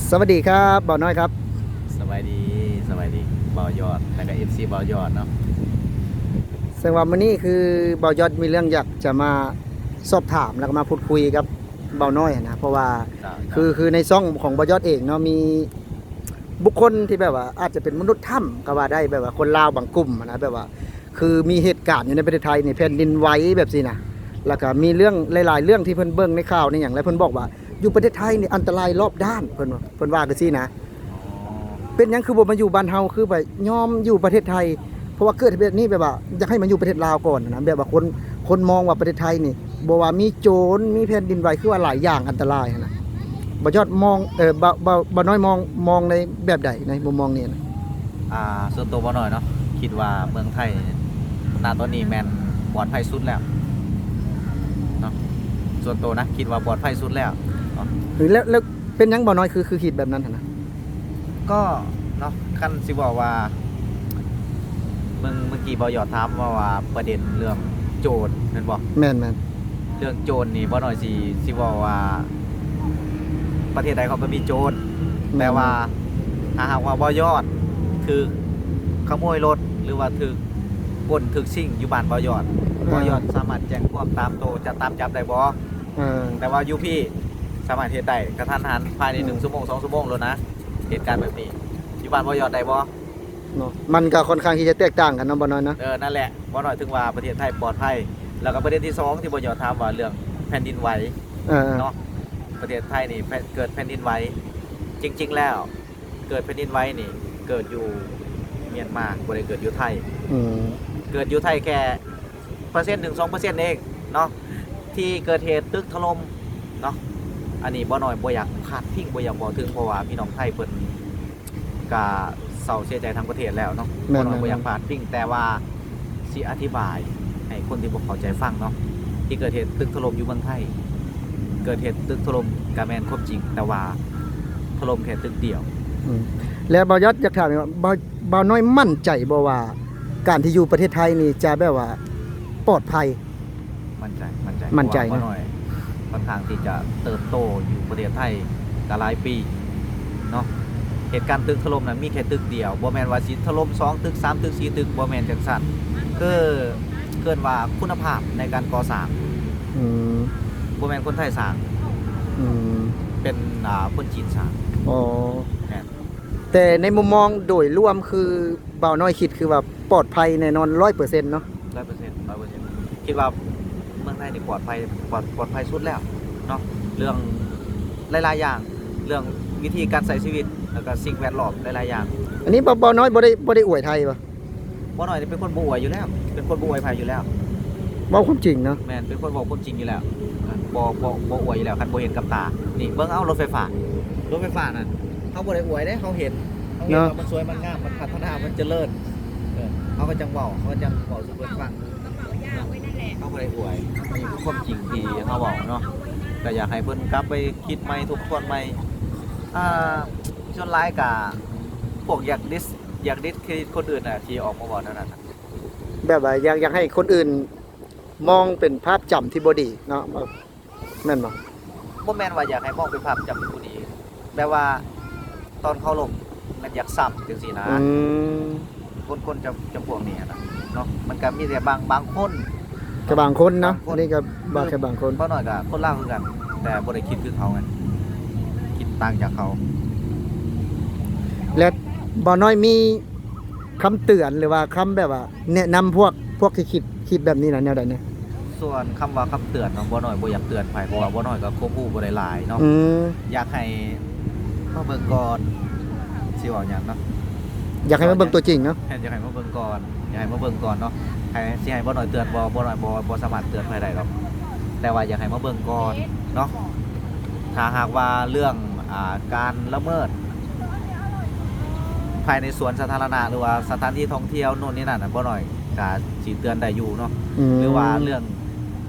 ສະຫວັດດີຄັບ ບ່າວນ້ອຍຄັບ. ສະບາຍດີ ສະບາຍດີບ່າວຍອດ ແລະກະເອັຟຊີບ່າວຍອດເນາະ. ເຊິ່ງວ່າມື້ນີ້ຄືບ່າວຍອດມີເລື່ອງຢາກຈະມາສອບຖາມ ແລ້ວກໍມາພູດຄຸຍກັບບ່າວນ້ອຍນະ ເພາະວ່າ ເຈົ້າ ເຈົ້າ ຄື ຄືໃນຊ່ອງຂອງບ່າວຍອດເອງເນາະ ມີບຸກຄົນທີ່ແບບວ່າອາດຈະເປັນມະນຸດຖ້ຳກໍວ່າໄດ້ ແບບວ່າຄົນລາວບາງກຸ່ມນະ ແບບວ່າ ຄືມີເຫດການຢູ່ໃນປະເທດໄທນີ້ ແຜ່ນດິນໄຫວແບບຊີ້ນະ ແລ້ວກໍມີເລື່ອງຫຼາຍໆເລື່ອງທີ່ເພິ່ນເບິ່ງໃນຂ່າວໃນຫຍັງ ແລ້ວເພິ່ນບອກວ່າຢູ່ປະເທດໄທນີ້ອັນຕະລາຍລອບດ້ານ ເພິ່ນວ່າ ເພິ່ນວ່າຈັ່ງຊີ້ນະ. ອໍ ເປັນຫຍັງຄືບໍ່ມາຢູ່ບ້ານເຮົາ ຄືວ່າຍອມຢູ່ປະເທດໄທ ເພາະວ່າເກີດເຫດແບບນີ້ ແບບວ່າຢາກໃຫ້ມາຢູ່ປະເທດລາວກ່ອນນະ ແບບວ່າຄົນ ຄົນມອງວ່າປະເທດໄທນີ້ບໍ່ວ່າມີໂຈນ ມີແຜ່ນດິນໄຫວ ຄືວ່າຫຼາຍຢ່າງອັນຕະລາຍຫັ້ນນະ. ບ່າວຍອດມອງ ເອີ ບ່າວ ບ່າວ ບ່າວນ້ອຍມອງ ມອງໃນແບບໃດໃນມຸມມອງນີ້ນະ? ອ່າ ສ່ວນຕົວບ່າວນ້ອຍເນາະ ຄິດວ່າເມືອງໄທນະຕອນນີ້ແມ່ນປອດໄພສຸດແລ້ວເນາະ. ສ່ວນໂຕນະ ຄິດວ່າປອດໄພສຸດແລ້ວເນາະ. ແລ້ວ ແລ້ວເປັນຫຍັງບ່າວນ້ອຍຄື ຄືຄິດແບບນັ້ນຫັ້ນນະ? ກໍເນາະ ຄັນຊິເວົ້າວ່າ ເມື່ອ ເມື່ອກີ້ບ່າວຍອດຖາມມາວ່າປະເດັນເລື່ອງໂຈນແມ່ນບໍ່? ແມ່ນໆ. ເລື່ອງໂຈນນີ້ ບ່າວນ້ອຍຊິ ຊິເວົ້າວ່າ ປະເທດໃດເຂົາກໍມີໂຈນ ແມ່ນ ແຕ່ວ່າຖ້າຫາກວ່າບ່າວຍອດຖືກຂະໂມຍລົດ ຫຼືວ່າຖືກປຸ້ນຖືກຊິງຢູ່ບ້ານບ່າວຍອດ ເອີ ບ່າວຍອດສາມາດແຈ້ງຄວາມຕາມໂຕ ຈະຕາມຈັບໄດ້ບໍ່? ເອີ ແຕ່ວ່າຢູ່ພີ້ສາມາດເຮັດໄດ້ກະທັນຫັນ ພາຍໃນ ອືມ ໜຶ່ງຊົ່ວໂມງສອງຊົ່ວໂມງໂລດນະ ເຫດການແບບນີ້. ຢູ່ບ້ານບ່າວຍອດໄດ້ບໍ່? ເນາະ ມັນກໍຄ່ອນຂ້າງທີ່ຈະແຕກຕ່າງກັນເນາະ ບ່າວນ້ອຍເນາະ. ເອີ ນັ້ນແຫຼະ ບ່າວນ້ອຍເຖິງວ່າປະເທດໄທປອດໄພ. ແລ້ວກໍປະເດັນທີສອງທີ່ບ່າວຍອດຖາມວ່າເລື່ອງແຜ່ນດິນໄຫວ ເອີ ເນາະ ປະເທດໄທນີ້ແຜ່ນ ເກີດແຜ່ນດິນໄຫວ ຈິງໆແລ້ວ ເກີດແຜ່ນດິນໄຫວນີ້ເກີດຢູ່ມຽນມາ ບໍ່ໄດ້ເກີດຢູ່ໄທ. ອືມ ເກີດຢູ່ໄທແຄ່ເປີເຊັນໜຶ່ງສອງເປີເຊັນເອງເນາະ ທີ່ເກີດເຫດຕຶກຖະຫຼົ່ມເນາະ. ອັນນີ້ບ່າວນ້ອຍບໍ່ຢາກພາດພິງ ບໍ່ຢາກເວົ້າເຖິງ ເພາະວ່າພີ່ນ້ອງໄທເພິ່ນ ກະເສົ້າເສຍໃຈທັງປະເທດແລ້ວເນາະ. ແມ່ນໆໆ ບໍ່ ບໍ່ຢາກພາດພິງ ແຕ່ວ່າຊິອະທິບາຍໃຫ້ຄົນທີ່ບໍ່ເຂົ້າໃຈຟັງເນາະ. ທີ່ເກີດເຫດຕຶກຖະຫຼົ່ມຢູ່ເມືອງໄທ ເກີດເຫດຕຶກຖະຫຼົ່ມກະແມ່ນຄວາມຈິງ ແຕ່ວ່າຖະຫຼົ່ມແຄ່ຕຶກດຽວ. ອືມ ແລ້ວບ່າວຍອດຢາກຖາມອີກວ່າ ບ່າວ ບ່າວນ້ອຍໝັ້ນໃຈບໍ່ວ່າ ການທີ່ຢູ່ປະເທດໄທນີ້ຈະແບບວ່າປອດໄພ? ໝັ້ນໃຈ ໝັ້ນໃຈ ໝັ້ນໃຈ ເພາະວ່າ ນະ ບ່າວນ້ອຍຄ່ອນຂ້າງທີ່ຈະເຕີບໂຕຢູ່ປະເທດໄທກະຫຼາຍປີເນາະ. ເຫດການຕຶກຖະຫຼົ່ມນັ້ນມີແຄ່ຕຶກດຽວ ບໍ່ແມ່ນວ່າຊິຖະຫຼົ່ມສອງຕຶກ ສາມຕຶກ ສີ່ຕຶກ ບໍ່ແມ່ນຈັ່ງຊັ້ນ. ຄືເອີ້ນວ່າຄຸນນະພາບໃນການກໍ່ສ້າງ ອືມ ບໍ່ແມ່ນຄົນໄທສ້າງ ອືມ ເປັນ ອ່າ ຄົນຈີນສ້າງ. ອໍ ແມ່ນ. ແຕ່ໃນມຸມມອງໂດຍລວມຄື ບ່າວນ້ອຍຄິດຄືວ່າປອດໄພແນ່ນອນຮ້ອຍເປີເຊັນເນາະ? ຮ້ອຍເປີເຊັນ ຮ້ອຍເປີເຊັນ ຄິດວ່າເມືອງໄທນີ້ປອດໄພ ປອດ ປອດໄພສຸດແລ້ວເນາະ ເລື່ອງຫຼາຍໆຢ່າງ ເລື່ອງວິທີການໃຊ້ຊີວິດ ແລ້ວກໍສິ່ງແວດລ້ອມຫຼາຍໆຢ່າງ. ອັນນີ້ ບ່າວ ບ່າວນ້ອຍບໍ່ໄດ້ ບໍ່ໄດ້ອວຍໄທບໍ່? ບ່າວນ້ອຍນີ້ເປັນຄົນບໍ່ອວຍຢູ່ແລ້ວ ເປັນຄົນບໍ່ອວຍໃຜຢູ່ແລ້ວ ເວົ້າຄວາມຈິງເນາະ. ແມ່ນ ເປັນຄົນເວົ້າຄວາມຈິງຢູ່ແລ້ວ ບໍ່ ບໍ່ ບໍ່ອວຍຢູ່ແລ້ວ ຄັນບໍ່ເຫັນກັບຕາ. ນີ້ເບິ່ງເອົາລົດໄຟຟ້າ ລົດໄຟຟ້ານັ້ນ ເຮົາບໍ່ໄດ້ອວຍເດ້ ເຮົາເຫັນ ເຮົາເຫັນ ເນາະ ວ່າມັນສວຍ ມັນງາມ ມັນພັດທະນາ ມັນຈະເລີນ ເອີ ເຮົາກໍຈັ່ງເວົ້າ ເຮົາກໍຈັ່ງເວົ້າສູ່ເພິ່ນຟັງ ເຮົາບໍ່ໄດ້ອວຍ ນີ້ຄືຄວາມຈິງທີ່ເຮົາເວົ້າເນາະ. ກໍຢາກໃຫ້ເພິ່ນກັບໄປຄິດໃໝ່ ທົບທວນໃໝ່ ອ່າ ສ່ວນຫຼາຍກໍພວກຢາກດິສ ຢາກດິສເຄຣດິດຄົນອື່ນນະ ທີ່ອອກມາເວົ້າແນວນັ້ນນະ ແບບວ່າຢາກ ຢາກໃຫ້ຄົນອື່ນມອງເປັນພາບຈຳທີ່ບໍ່ດີເນາະ ແມ່ນບໍ່? ບໍ່ແມ່ນວ່າຢາກໃຫ້ມອງເປັນພາບຈຳທີ່ບໍ່ດີ ແບບວ່າຕອນເຂົາລົ້ມມັນຢາກຊ້ຳຈັ່ງຊີ້ນະ. ອືມ ຄົນ ຄົນຈຳ ຈຳພວກນີ້ນະເນາະ ມັນກໍມີແຕ່ບາງ ບາງຄົນ ກໍບາງຄົນເນາະ ບາງຄົນ ອັນນີ້ກໍວ່າແຄ່ບາງຄົນ ບ່າວນ້ອຍກໍຄົນລາວຄືກັນ ແຕ່ບໍ່ໄດ້ຄິດຄືເຂົາໄງ ຄິດຕ່າງຈາກເຂົາ. ແລະ ບ່າວນ້ອຍມີຄຳເຕືອນ ຫຼືວ່າຄຳແບບວ່າແນະນຳພວກ ພວກທີ່ຄິດ ຄິດແບບນີ້ນະ ແນວໃດແດ່? ສ່ວນຄຳວ່າຄຳເຕືອນເນາະ ບ່າວນ້ອຍບໍ່ຢາກເຕືອນໃຜ ເພາະວ່າບ່າວນ້ອຍກໍຄວາມຮູ້ບໍ່ໄດ້ຫຼາຍເນາະ. ອືມ ຢາກໃຫ້ມາເບິ່ງກ່ອນ ຊິເວົ້າຫຍັງເນາະ ຢາກໃຫ້ມາເບິ່ງຕົວຈິງເນາະ. ແມ່ນ ຢາກໃຫ້ມາເບິ່ງກ່ອນ ຢາກໃຫ້ມາເບິ່ງກ່ອນເນາະ. ໃຫ້ ຊິໃຫ້ບ່າວນ້ອຍເຕືອນບໍ່? ບ່າວນ້ອຍບໍ່ ບໍ່ສາມາດເຕືອນໃຜໄດ້ດອກ ແຕ່ວ່າຢາກໃຫ້ມາເບິ່ງກ່ອນເນາະ. ຖ້າຫາກວ່າເລື່ອງ ອ່າ ການລະເມີດພາຍໃນສວນສາທາລະນະ ຫຼືວ່າສະຖານທີ່ທ່ອງທ່ຽວໂນ່ນນີ້ນັ້ນນະ ບ່າວນ້ອຍກະຊິເຕືອນໄດ້ຢູ່ເນາະ. ອືມ ຫຼືວ່າເລື່ອງ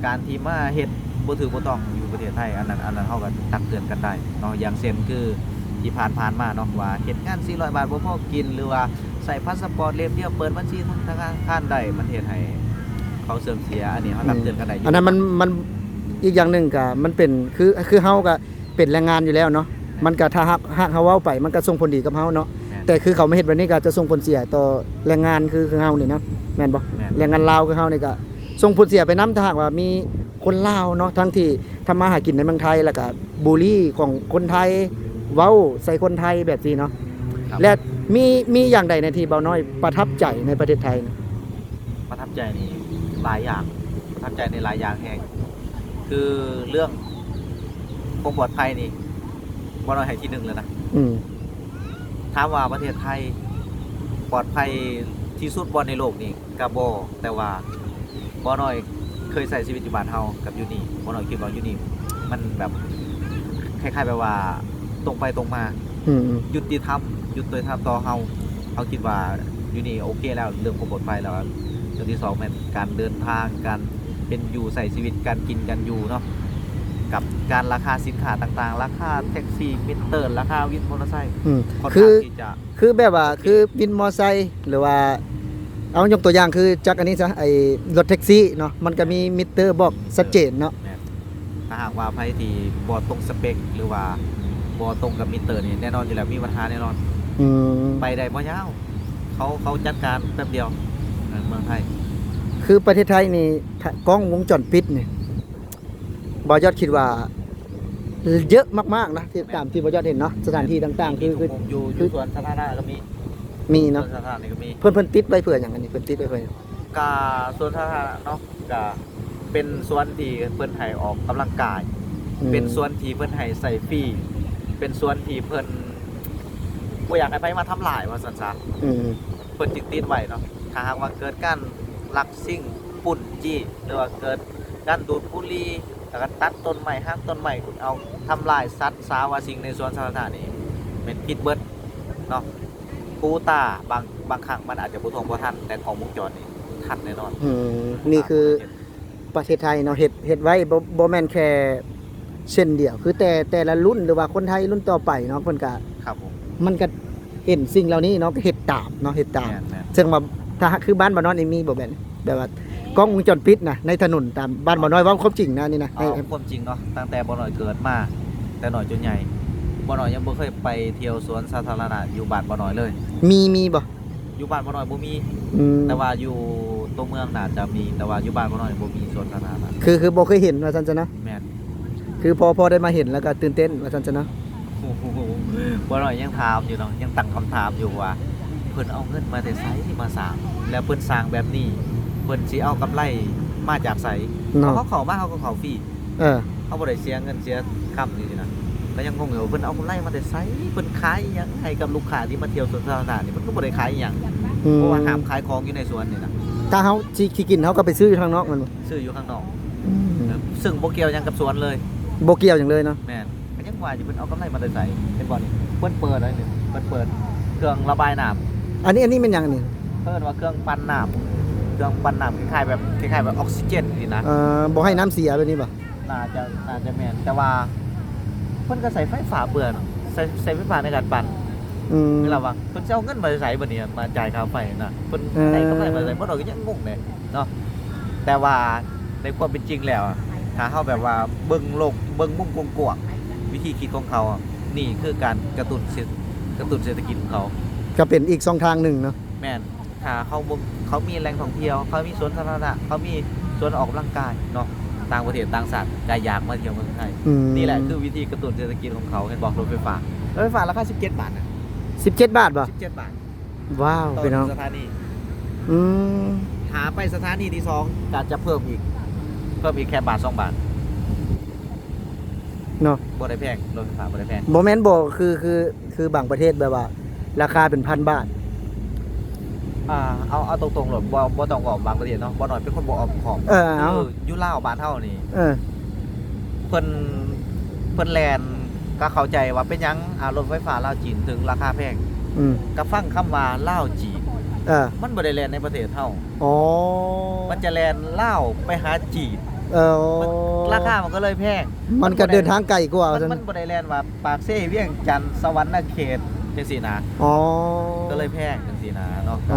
ການທີ່ມາເຮັດບໍ່ຖືກບໍ່ຕ້ອງຢູ່ປະເທດໄທ ອັນນັ້ນ ອັນນັ້ນເຮົາກໍຕັກເຕືອນກັນໄດ້ເນາະ. ຢ່າງເຊັ່ນຄືທີ່ຜ່ານໆມາເນາະ ວ່າເຮັດງານສີ່ຮ້ອຍບາດບໍ່ພໍກິນ ຫຼືວ່າໃຊ້ພາສະປອດເຫຼັ້ມດຽວ ເປີດບັນຊີທະນາຄານໄດ້ ມັນເຮັດໃຫ້ເຂົາເສື່ອມເສຍ ອັນນີ້ເຮົາຕັກເຕືອນກັນໄດ້ຢູ່. ອືມ ອັນນັ້ນມັນ ມັນ ອີກຢ່າງໜຶ່ງກໍມັນເປັນ ຄື ຄືເຮົາກໍ ເປັນແຮງງານຢູ່ແລ້ວເນາະ. ແ ມັນກໍ ຖ້າຫາກ ຫາກເຮົາເວົ້າໄປ ມັນກໍສົ່ງຜົນດີກັບເຮົາເນາະ. ແມ່ນ. ແຕ່ຄືເຂົາມາເຮັດແບບນີ້ ກໍຈະສົ່ງຜົນເສຍຕໍ່ແຮງງານ ຄື ຄືເຮົານີ້ນະ ແມ່ນບໍ່? ແມ່ນ. ແຮງງານລາວຄືເຮົານີ້ ກໍສົ່ງຜົນເສຍໄປນຳ. ຖ້າຫາກວ່າມີຄົນລາວເນາະ ທັງທີ່ທຳມາຫາກິນໃນເມືອງໄທ ແລ້ວກໍບູລີຂອງຄົນໄທ ເວົ້າໃສ່ຄົນໄທແບບນີ້ເນາະ. ແລະ ມີ ມີຢ່າງໃດແດ່ທີ່ບ່າວນ້ອຍປະທັບໃຈໃນປະເທດໄທນະ? ປະທັບໃຈນີ້ຫຼາຍຢ່າງ ປະທັບໃຈໃນຫຼາຍຢ່າງແຮງ. ຄືເລື່ອງຄວາມປອດໄພນີ້ ບ່າວນ້ອຍໃຫ້ທີໜຶ່ງເລີຍນະ. ອືມ. ຖາມວ່າປະເທດໄທປອດໄພທີ່ສຸດບໍ່ໃນໂລກນີ້? ກະບໍ່, ແຕ່ວ່າບ່າວນ້ອຍເຄີຍໃຊ້ຊີວິດຢູ່ບ້ານເຮົາກັບຢູ່ນີ້, ບ່າວນ້ອຍຄິດວ່າຢູ່ນີ້ມັນແບບ ຄ້າຍໆແບບວ່າຕົງໄປຕົງມາ, ອືມໆ ຍຸຕິທຳ ຍຸຕິທຳຕໍ່ເຮົາ. ເຮົາຄິດວ່າຢູ່ນີ້ໂອເຄແລ້ວ ເລື່ອງຄວາມປອດໄພແລ້ວ. ເລື່ອງທີສອງແມ່ນການເດີນທາງ, ການເປັນຢູ່ໃຊ້ຊີວິດ, ການກິນການຢູ່ເນາະ, ກັບການລາຄາສິນຄ້າຕ່າງໆ, ລາຄາແທັກຊີ, ມິເຕີ, ລາຄາວິນມໍເຕີໄຊ, ອືມ ຄ່ອນຂ້າງທີ່ຈະ ຄືແບບວ່າ ຄືວິນມໍເຕີໄຊ ຫຼືວ່າ ເອົາ ຍົກຕົວຢ່າງຄືຈັກອັນນີ້ຊະ ໄອ້ລົດແທັກຊີເນາະ ມັນກໍມີມິເຕີບອກຊັດເຈນເນາະ. ແມ່ນ. ຖ້າຫາກວ່າໃຜທີ່ບໍ່ຕົງສະເປັກ ຫຼືວ່າບໍ່ຕົງກັບມິເຕີນີ້ ແນ່ນອນຢູ່ແລ້ວ ມີບັນຫາແນ່ນອນ. ອືມ. ໄປໄດ້ບໍ່ຍາວ ເຂົາ ເຂົາຈັດການແປັບດຽວ ເມືອງໄທ. ຄືປະເທດໄທນີ້ ກ້ອງວົງຈອນປິດນີ້ ບ່າວຍອດຄິດວ່າເຍອະມາກໆນະ ທີ່ ແມ່ນ ຕາມທີ່ບ່າວຍອດເຫັນເນາະ ສະຖານທີ່ຕ່າງໆ ຄື ຄື ຢູ່ ຢູ່ສວນສາທາລະນະກໍມີ. ມີເນາະ. ສວນສາທາລະນະນີ້ກໍມີ. ເພິ່ນ ເພິ່ນຕິດໄວ້ເພື່ອຫຍັງ? ອັນນີ້ເພິ່ນຕິດໄວ້ເພື່ອຫຍັງ? ກະສວນສາທາລະນະເນາະ ກະເປັນສວນທີ່ເພິ່ນໃຫ້ອອກກຳລັງກາຍ, ອືມ ເປັນສວນທີ່ເພິ່ນໃຫ້ໃຊ້ຟຣີ, ເປັນສວນທີ່ເພິ່ນບໍ່ຢາກໃຫ້ໃຜມາທຳລາຍ ວ່າຊັ້ນຊະ. ອືມ. ເພິ່ນຈຶ່ງຕິດໄວ້ເນາະ. ຖ້າຫາກວ່າເກີດການລັກຊິງປຸ້ນຈີ້ ຫຼືວ່າເກີດການດູດບຸຫຼີ່ ແລ້ວກໍຕັດຕົ້ນໄມ້ ຫັກຕົ້ນໄມ້ ເອົາທຳລາຍສັດສາວາສິ່ງໃນສວນສາທາລະນະນີ້ ແມ່ນຜິດເບິດເນາະ. ຄູຕາບາງ ບາງຄັ້ງມັນອາດຈະບໍ່ທວງບໍ່ທັນ, ແຕ່ກ້ອງວົງຈອນນີ້ທັນແນ່ນອນ. ອືມ ນີ້ຄືປະເທດໄທເນາະ ເຮັດ ເຮັດໄວ້ ບໍ່ ບໍ່ແມ່ນແຄ່ເຊັ່ນດຽວ ຄືແຕ່ ແຕ່ລະລຸ້ນ ຫຼືວ່າຄົນໄທລຸ້ນຕໍ່ໄປເນາະ ເພິ່ນກະ ຄັບຜົມ ມັນກະ ເຫັນສິ່ງເຫຼົ່ານີ້ເນາະ ກໍເຮັດຕາມເນາະ ເຮັດຕາມ. ແມ່ນໆ. ເຊິ່ງວ່າ ຖ້າຄືບ້ານບ່າວນ້ອຍນີ້ມີບໍ່ ແບບ ແບບວ່າກ້ອງວົງຈອນປິດນະ ໃນຖະໜົນຕາມບ້ານບ່າວນ້ອຍ ເວົ້າຄວາມຈິງນະ ອັນນີ້ນະ. ເອົາຄວາມຈິງເນາະ ຕັ້ງແຕ່ບ່າວນ້ອຍເກີດມາ ແຕ່ນ້ອຍຈົນໃຫຍ່ ບ່າວນ້ອຍຍັງບໍ່ເຄີຍໄປທ່ຽວສວນສາທາລະນະຢູ່ບ້ານບ່າວນ້ອຍເລີຍ. ມີ ມີບໍ່? ຢູ່ບ້ານບ່າວນ້ອຍບໍ່ມີ. ອືມ. ແຕ່ວ່າຢູ່ຕົວເມືອງໜ້າຈະມີ, ແຕ່ວ່າຢູ່ບ້ານບ່າວນ້ອຍບໍ່ມີສວນສາທາລະນະ. ຄື ຄືບໍ່ເຄີຍເຫັນວ່າຊັ້ນຊະເນາະ. ແມ່ນ. ຄືພໍ ພໍໄດ້ມາເຫັນແລ້ວກໍຕື່ນເຕັ້ນວ່າຊັ້ນຊະເນາະ. ໂອ້ໂຫ ບ່າວນ້ອຍຍັງຖາມຢູ່ເນາະ ຍັງຕັ້ງຄຳຖາມຢູ່ວ່າ ເພິ່ນເອົາເງິນມາແຕ່ໃສມາສ້າງ ແລ້ວເພິ່ນສ້າງແບບນີ້ ເພິ່ນຊິເອົາກຳໄລມາຈາກໃສ? ເນາະ. ເພາະເຮົາເຂົ້າມາ ເຮົາກໍເຂົ້າຟຣີ. ເອີ ເຮົາບໍ່ໄດ້ເສຍເງິນເສຍຄຳນີ້ນະ ກໍຍັງງົງຢູ່ວ່າ ເພິ່ນເອົາກຳໄລມາແຕ່ໃສ? ເພິ່ນຂາຍອີ່ຫຍັງໃຫ້ກັບລູກຄ້າທີ່ມາທ່ຽວສວນສາທາລະນະນີ້? ເພິ່ນກໍບໍ່ໄດ້ຂາຍອີ່ຫຍັງ. ອືມ. ເພາະວ່າຫ້າມຂາຍຂອງຢູ່ໃນສວນນີ້ນະ. ຖ້າເຮົາຊິ ຊິກິນ ເຮົາກໍໄປຊື້ຢູ່ທາງນອກແມ່ນບໍ່? ຊື້ຢູ່ຂ້າງນອກ. ອືມ. ເຊິ່ງບໍ່ກ່ຽວຫຍັງກັບສວນເລີຍ. ບໍ່ກ່ຽວຫຍັງເລີຍເນາະ. ແມ່ນ. ກໍຍັງວ່າຢູ່ ເພິ່ນເອົາກຳໄລມາແຕ່ໃສ? ເຫັນບໍ່ນີ້? ເພິ່ນເປີດອັນນີ້ ເພິ່ນເປີດເຄື່ອງລະບາຍນ້ຳ. ອັນນີ້ ອັນນີ້ແມ່ນຫຍັງອັນນີ້? ເພິ່ນວ່າເຄື່ອງປັ່ນນ້ຳ ເຄື່ອງປັ່ນນ້ຳ ຄ້າຍໆແບບ ຄ້າຍໆແບບອອກຊີເຈນນີ້ນະ. ເອີ ບໍ່ໃຫ້ນ້ຳເສຍແບບນີ້ບໍ່? ໜ້າຈະ ໜ້າຈະແມ່ນ ແຕ່ວ່າເພິ່ນກໍໃຊ້ໄຟຟ້າເປືອຍເນາະ ໃຊ້ ໃຊ້ໄຟຟ້າໃນການປັ່ນ. ອືມ. ເວລາວ່າເພິ່ນຊິເອົາເງິນມາແຕ່ໃສບັດນີ້ ມາຈ່າຍຄ່າໄຟນະ? ເພິ່ນ ເອີ ໄດ້ກຳໄລມາແຕ່ໃສ? ບໍ່ດອກກໍຍັງງົງເດ້ເນາະ. ແຕ່ວ່າໃນຄວາມເປັນຈິງແລ້ວ ຖ້າເຮົາແບບວ່າເບິ່ງໂລກ ເບິ່ງມຸມກວ້າງໆ ວິທີຄິດຂອງເຂົາ ນີ້ຄືການກະຕຸ້ນເສດ ກະຕຸ້ນເສດຖະກິດຂອງເຂົາ ກໍເປັນອີກຊ່ອງທາງໜຶ່ງເນາະ. ແມ່ນ. ຖ້າເຂົາບໍ່ ເຂົາມີແຫຼ່ງທ່ອງທ່ຽວ ເຂົາມີສວນສາທາລະນະ ເຂົາມີສວນອອກກຳລັງກາຍເນາະ ຕ່າງປະເທດຕ່າງຊາດກໍຢາກມາທ່ຽວເມືອງໄທ. ອືມ. ນີ້ແຫຼະຄືວິທີກະຕຸ້ນເສດຖະກິດຂອງເຂົາ. ເຫັນບໍ່? ລົດໄຟຟ້າ ລົດໄຟຟ້າລາຄາສິບເຈັດບາດນະ. ສິບເຈັດບາດບໍ່? ສິບເຈັດບາດ. ວ້າວ ຕໍ່ ພີ່ນ້ອງ ໜຶ່ງສະຖານີ. ອືມ. ຖ້າໄປສະຖານີທີສອງກໍຈະເພີ່ມອີກ ເພີ່ມອີກແຄ່ບາດສອງບາດ. ເນາະ ບໍ່ໄດ້ແພງ ລົດໄຟຟ້າບໍ່ໄດ້ແພງ. ບໍ່ແມ່ນບໍ່ ຄື ຄື ຄືບາງປະເທດແບບວ່າລາຄາເປັນພັນບາດ. ອ່າ ເອົາ ເອົາຕົງໆໂລດ ບໍ່ ບໍ່ຕ້ອງເວົ້າບາງປະເທດເນາະ ບໍ່ໜ້ອຍເປັນຄົນບໍ່ອ້ອມຄ້ອມ. ເອີ ເອົາ ຄືຢູ່ລາວບ້ານເຮົານີ້ ເອີ ເພິ່ນ ເພິ່ນແລ່ນ ກໍເຂົ້າໃຈວ່າເປັນຫຍັງ ອ່າ ລົດໄຟຟ້າລາວຈີນເຖິງລາຄາແພງ. ອືມ. ກໍຟັງຄຳວ່າລາວຈີນ ເອີ ມັນບໍ່ໄດ້ແລ່ນໃນປະເທດເຮົາ. ອໍ ມັນຈະແລ່ນລາວໄປຫາຈີນ. ເອີ ມັນ ລາຄາມັນກໍເລີຍແພງ. ມັນກໍເດີນທາງໄກກວ່າ ມັນ ມັນບໍ່ໄດ້ແລ່ນວ່າປາກເຊ ວຽງຈັນ ສະຫວັນນະເຂດ ຈັ່ງຊີ້ນະ. ອໍ ກໍເລີຍແພງຈັ່ງຊີ້ນະເນາະ. ອໍ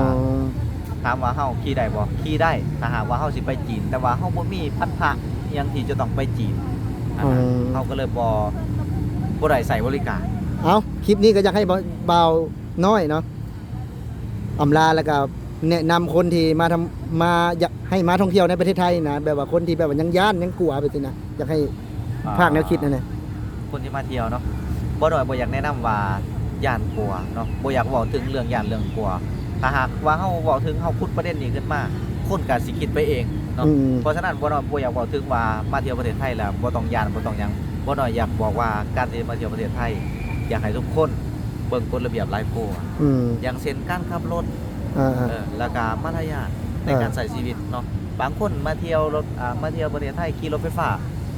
ຖາມວ່າເຮົາຂີ່ໄດ້ບໍ່? ຂີ່ໄດ້ ຖ້າຫາກວ່າເຮົາຊິໄປຈີນ ແຕ່ວ່າເຮົາບໍ່ມີພັນທະອີ່ຫຍັງທີ່ຈະຕ້ອງໄປຈີນ. ອໍ ເຮົາກໍເລີຍບໍ່ ບໍ່ໄດ້ໃຊ້ບໍລິການ. ເອົາ ຄລິບນີ້ກໍຢາກໃຫ້ບ່າວ ບ່າວນ້ອຍເນາະ ອຳລາ ແລ້ວກໍແນະນຳຄົນທີ່ມາທຳ ມາ ຢາກໃຫ້ມາທ່ອງທ່ຽວໃນປະເທດໄທນະ ແບບວ່າຄົນທີ່ແບບວ່າຍັງຢ້ານ ຍັງກົວແບບຊີ້ນະ ຢາກໃຫ້ ອ່າ ຝາກແນວຄິດແນວໃດ? ຄົນທີ່ມາທ່ຽວເນາະ ບໍ່ນ້ອຍບໍ່ຢາກແນະນຳວ່າຢ້ານກົວເນາະ ບໍ່ຢາກເວົ້າເຖິງເລື່ອງຢ້ານເລື່ອງກົວ. ຖ້າຫາກວ່າເຮົາເວົ້າເຖິງ ເຮົາຂຸດປະເດັນນີ້ຂຶ້ນມາ ຄົນກໍຊິຄິດໄປເອງເນາະ. ອືມ ເພາະສະນັ້ນ ບໍ່ນ້ອຍບໍ່ຢາກເວົ້າເຖິງວ່າມາທ່ຽວປະເທດໄທແລ້ວບໍ່ຕ້ອງຢ້ານ ບໍ່ຕ້ອງຫຍັງ. ບໍ່ນ້ອຍຢາກບອກວ່າການທີ່ມາທ່ຽວປະເທດໄທ ຢາກໃຫ້ທຸກຄົນເບິ່ງກົດລະບຽບຫຼາຍກວ່າ ອືມ ຢ່າງເຊັ່ນການຂັບລົດ ເອີ ເອີ ແລ້ວກໍມາລະຍາດໃນ ເອີ ການໃຊ້ຊີວິດເນາະ. ບາງຄົນມາທ່ຽວລົດ ອ່າ ມາທ່ຽວປະເທດໄທຂີ່ລົດໄຟຟ້າ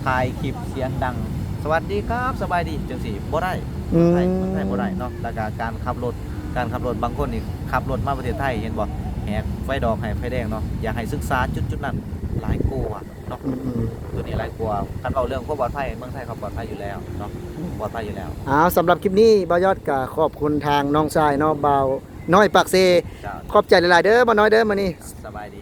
ຖ່າຍຄລິບສຽງດັງ ສະຫວັດດີຄັບ ສະບາຍດີ ຈັ່ງຊີ້ບໍ່ໄດ້. ອືມ ເມືອງໄທ ເມືອງໄທບໍ່ໄດ້ເນາະ. ແລ້ວກໍການຂັບລົດ ການຂັບລົດ ບາງຄົນນີ້ຂັບລົດມາປະເທດໄທ ເຫັນບໍ່ ແຫກໄຟດອກໃຫ້ໄຟແດງເນາະ. ຢາກໃຫ້ສຶກສາຈຸດໆນັ້ນຫຼາຍກວ່າເນາະ. ອືມໆ ຕົວນີ້ຫຼາຍກວ່າ. ຄັນເວົ້າເລື່ອງຄວາມປອດໄພ ເມືອງໄທເຂົາປອດໄພຢູ່ແລ້ວເນາະ ອືມ ປອດໄພຢູ່ແລ້ວ. ເອົາ ສຳລັບຄລິບນີ້ ບ່າວຍອດກໍຂອບຄຸນທາງນ້ອງຊາຍເນາະ ບ່າວນ້ອຍປາກເຊ. ເຈົ້າ ຂອບໃຈຫຼາຍໆເດີ ບ່າວນ້ອຍເດີ ມື້ນີ້. ສະບາຍດີ.